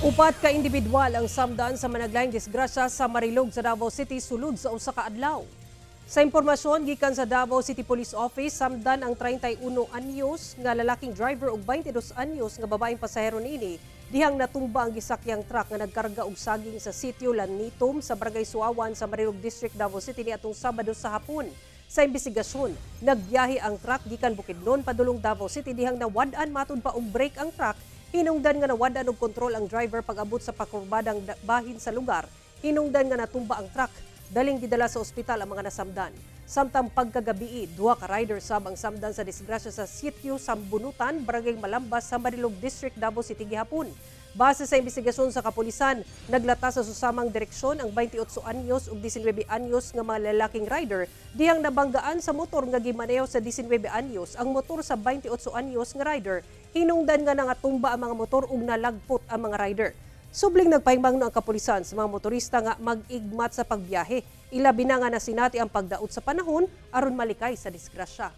Upat ka individual ang samdan sa managlahing disgrasya sa Marilog sa Davao City sulod sa usa ka adlaw. Sa impormasyon gikan sa Davao City Police Office, samdan ang 31 anyos nga lalaking driver ug 22 anyos nga babaeng pasahero niini dihang natumba ang gisakyang truck nga nagkarga og saging sa sitio Lanitom sa Barangay Suawan sa Marilog District, Davao City niadtong Sabado sa hapon. Sa imbestigasyon, nagbiyahe ang truck gikan Bukidnon padulong Davao City dihang nawad-an matud pa og brake ang truck. Hinungdan nga nawad-an og kontrol ang driver pag-abot sa pakurbadang bahin sa lugar. Hinungdan nga natumba ang truck. Daling gidala sa ospital ang mga nasamdan. Samtang pagkagabii, duha ka rider sab ang samdan sa disgrasya sa sitio Sambunutan, Barangay Malambas sa Marilog District, Davao City gihapon. Base sa imbestigasyon sa kapulisan, naglata sa susamang direksyon ang 28 anyos ug 19 anyos nga mga lalaking rider dihang nabanggaan sa motor nga gimaneho sa 19 anyos ang motor sa 28 anyos nga rider. Hinungdan nga nangatumba ang mga motor ug nalagpot ang mga rider. Subling nagpahimangno ang kapulisan sa mga motorista nga mag-igmat sa pagbiyahe. Ilabi na nga nasinati ang pagdaot sa panahon aron malikay sa disgrasya.